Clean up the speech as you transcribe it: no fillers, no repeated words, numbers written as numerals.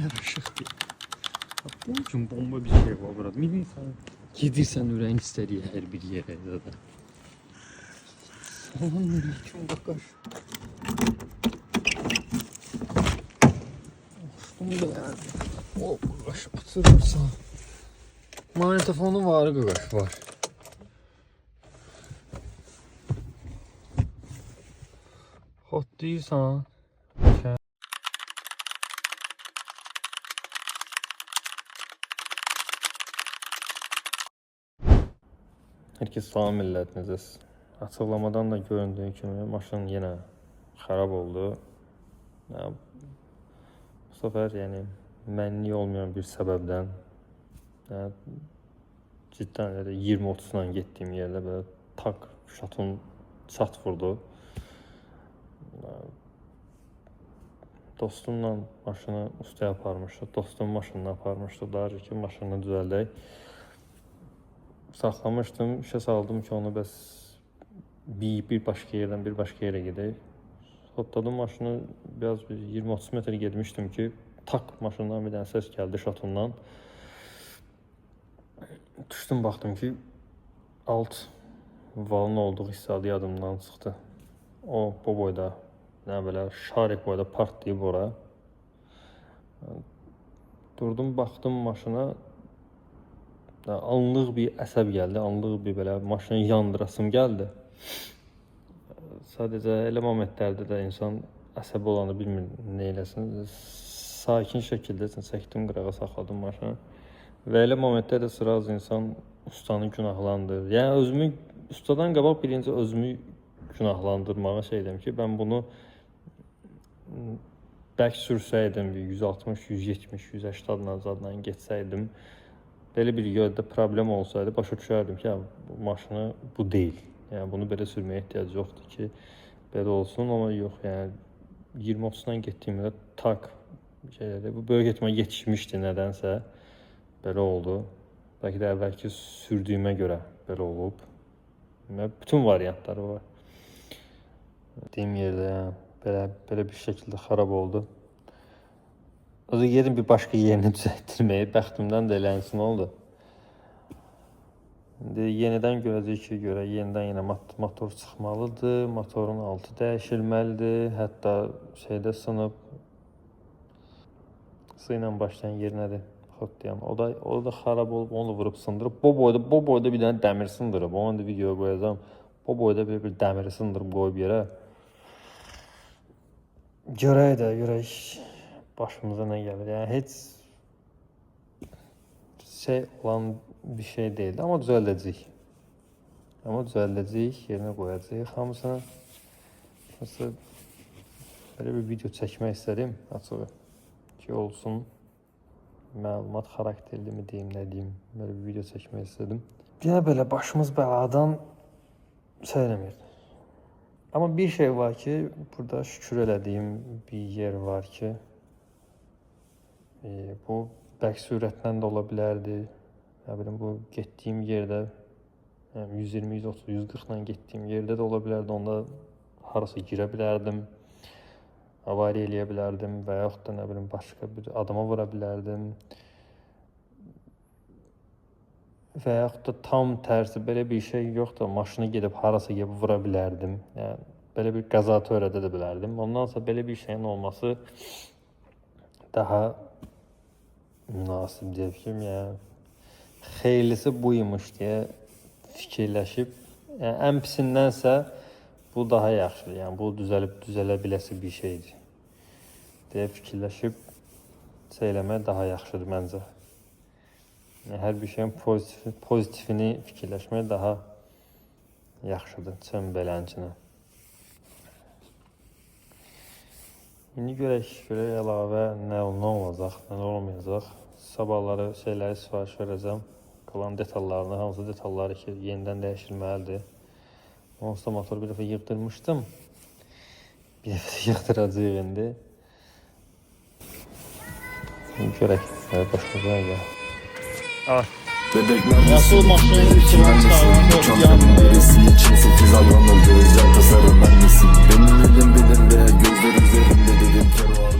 Yaraşıqdır. Bunun üçün bomba bir şey var burada. Minirsən, gedirsən ürəyin istədiyi hər bir yerə zaten. Salam aleyküm qaqaş. Açdım da. O qaqaş açırsan. Magnetofonu var qaqaş var. Hot deyirsən. Herkes salam millət, necəsiz? Açıqlamadan da göründüyü kimi maşın yenə xarab oldu. Ya, bu səfər yəni mənlik olmayan bir səbəbdən, yəni, cidden elə 20-30-la getdiyim yerdə belə tak şatun çat vurdu. Dostumla maşını ustaya aparmışdıq. Dostum maşınını aparmışdı. Daha ki maşını düzəldək. Saxlamışdım, işə saldım ki onu bəs bir başqa yerdən bir başqa yerə gedək. Hopdadım maşını, biraz bir 20-30 metr getmişdim ki tak maşından bir dənə səs gəldi şatundan. Düşdüm, baxdım ki alt valın olduğu hissə yadımdan çıxdı. O bu boyda, nə belə şarik boyda partlayıb ora. Durdum, baxdım maşına. Anlıq bir əsəb gəldi, anlıq bir belə maşını yandırasım gəldi. Sadəcə elə momentlərdə də insan əsəbi olanda bilmir nə eləsin. Sakin şəkildə çəkdim qırağa, saxladım maşını. Və elə momentdə də sırası insan ustanı günahlandırır. Yəni özümü ustadan qabaq birinci özümü günahlandırmağa şey edirəm ki, mən bunu bərk sürsəydim, bir 160, 170, 180-la zadla getsəydim, belə bir yerdə problem olsaydı başa düşərdim ki, bu maşını bu deyil. Yəni bunu belə sürməyə ehtiyac yoxdur ki, belə olsun, amma yox, yəni 20-30-dan getdiyimdə tak şeylərdə bu böyük ehtimal yetişmişdi nədənsə belə oldu. Bəlkə də əvvəlki sürdüyümə görə belə olub. Bütün variantları var. Dediyim yerdə yəni belə bir şəkildə xarab oldu. O da gedim bir başqa yerini düzəltdirməyə. Bəxtimdən də elənsın oldu. İndi yenidən görəcəyik ki, görə yenidən yenə motor çıxmalıdır. Motorun altı dəyişilməlidir. Hətta şeydə sınıb su ilə başlayan yer nədir? Xot deyəm. O da xarab olub, onu da vurub sındırıb. Bu boyda bir dənə dəmir sındırıb. Onu da videoya qoyacağam. Bu boyda bir dəmiri sındırıb qoyub yerə. Görək də, görək başımıza nə gəlir. Yəni heç şey olan bir şey deyildi, amma düzəldəcəyik. Amma düzəldəcəyik, yerinə qoyacağıq hamısını. Məsələn, belə bir video çəkmək istədim açığı ki olsun. Məlumat xarakterli mi deyim, nə deyim, belə bir video çəkmək istədim. Yenə belə başımız bəladan şey eləmir. Amma bir şey var ki, burada şükür elədiyim bir yer var ki, bu bərk sürətlə də ola bilərdi. Nə bilim, bu getdiyim yerdə yəni 120, 130, 140 ilə getdiyim yerdə də ola bilərdi. Onda harasa girə bilərdim, avariya eləyə bilərdim və yaxud da nə bilim başqa bir adama vura bilərdim. Və yaxud da tam tərsi belə bir şey yoxdur. Maşını gedib harasa gedib vura bilərdim. Yəni belə bir qəza törədə də bilərdim. Ondansa belə bir şeyin olması daha münasib deyib ki, yəni xeyirlisi buymuş deyə fikirləşib, yəni ən pisindənsə bu daha yaxşıdır. Yəni bu düzəlib düzələ biləsi bir şeydir deyə fikirləşib şey eləmək daha yaxşıdır məncə. Yəni hər bir şeyin pozitifini fikirləşmək daha yaxşıdır, çın beləncə. İndi görək əlavə nə olacaq, nə olmayacaq. Sabahları şeyləri sifariş verəcəm. Qalan detallarını, hansı detalları ki yenidən dəyişilməlidir. Onsuz da motoru bir dəfə yığdırmışdım. Bir dəfə də yığdıracağıq indi. İndi görək, başımıza nə gəlir. Bebek neredesin? Çantanın birisi için 8 hayvan öldü. Özel tasarım ben misin? Benim elim belimde, gözler üzerimde dedim kervan.